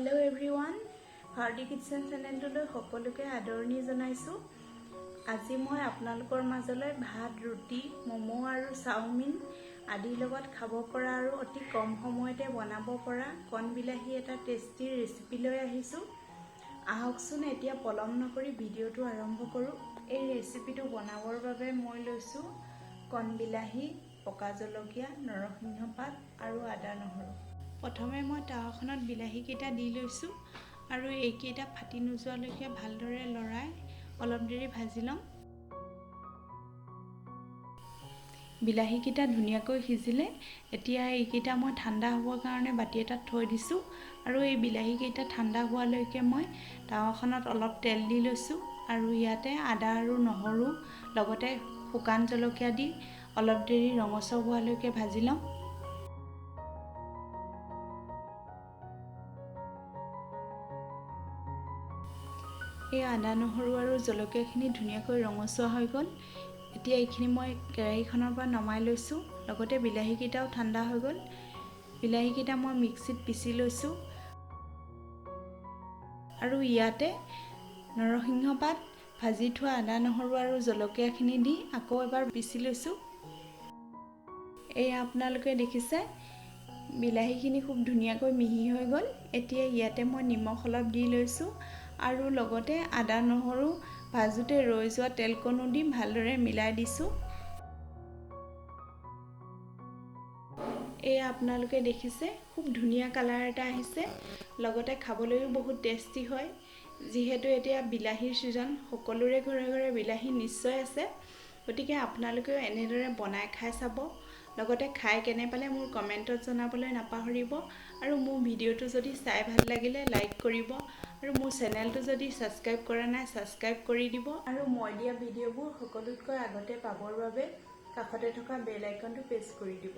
Hello' everyone, Bharati kitchen চেনেলটোলৈ সকলোকে আদৰণি জনাইছোঁ। আজি মই আপোনালোকৰ মাজলৈ ভাত, ৰুটি, ম'ম' আৰু চাওমিন আদিৰ লগত খাব পৰা আৰু অতি কম সময়তে বনাব পৰা কণ বিলাহী এটা টেষ্টি ৰেচিপি লৈ আহিছোঁ। আহকচোন, এতিয়া পলম নকৰি ভিডিঅ'টো আৰম্ভ কৰোঁ। এই ৰেচিপিটো বনাবৰ বাবে মই লৈছোঁ কণ বিলাহী, পকা জলকীয়া, নৰসিংহ পাত আৰু আদা নহৰু। প্ৰথমে মই টাৱাখনত বিলাহীকেইটা দি লৈছোঁ আৰু এইকেইটা ফাটি নোযোৱালৈকে ভালদৰে লৰাই অলপ দেৰি ভাজি ল'ম। বিলাহীকেইটা ধুনীয়াকৈ সিজিলে। এতিয়া এইকেইটা মই ঠাণ্ডা হ'বৰ কাৰণে বাতি এটাত থৈ দিছোঁ আৰু এই বিলাহীকেইটা ঠাণ্ডা হোৱালৈকে মই টাৱাখনত অলপ তেল দি লৈছোঁ আৰু ইয়াতে আদা আৰু নহৰু লগতে শুকান জলকীয়া দি অলপ দেৰি ৰঙচুৱা হোৱালৈকে ভাজি ল'ম। এই আদা, নহৰু আৰু জলকীয়াখিনি ধুনীয়াকৈ ৰঙচুৱা হৈ গ'ল। এতিয়া এইখিনি মই কেৰাহীখনৰ পৰা নমাই লৈছোঁ। লগতে বিলাহীকেইটাও ঠাণ্ডা হৈ গ'ল। বিলাহীকেইটা মই মিক্সিত পিচি লৈছোঁ আৰু ইয়াতে নৰসিংহ পাত, ভাজি থোৱা আদা, নহৰু আৰু জলকীয়াখিনি দি আকৌ এবাৰ পিচি লৈছোঁ। এয়া আপোনালোকে দেখিছে, বিলাহীখিনি খুব ধুনীয়াকৈ মিহি হৈ গ'ল। এতিয়া ইয়াতে মই নিমখ অলপ দি লৈছোঁ আৰু লগতে আদা, নহৰু ভাজোঁতে ৰৈ যোৱা তেলকণো দি ভালদৰে মিলাই দিছোঁ। এয়া আপোনালোকে দেখিছে, খুব ধুনীয়া কালাৰ এটা আহিছে, লগতে খাবলৈও বহুত টেষ্টি হয়। যিহেতু এতিয়া বিলাহীৰ ছিজন, সকলোৰে ঘৰে ঘৰে বিলাহী নিশ্চয় আছে, গতিকে আপোনালোকেও এনেদৰে বনাই খাই চাব। লগতে খাই কেনে পালে মোৰ কমেণ্টত জনাবলৈ নাপাহৰিব আৰু মোৰ ভিডিঅ'টো যদি চাই ভাল লাগিলে লাইক কৰিব আৰু মোৰ চেনেলটো যদি ছাবস্ক্ৰাইব কৰা নাই, ছাবস্ক্ৰাইব কৰি দিব আৰু মই দিয়া ভিডিঅ'বোৰ সকলোতকৈ আগতে পাবৰ বাবে কাষতে থকা বেল আইকনটো প্ৰেছ কৰি দিব।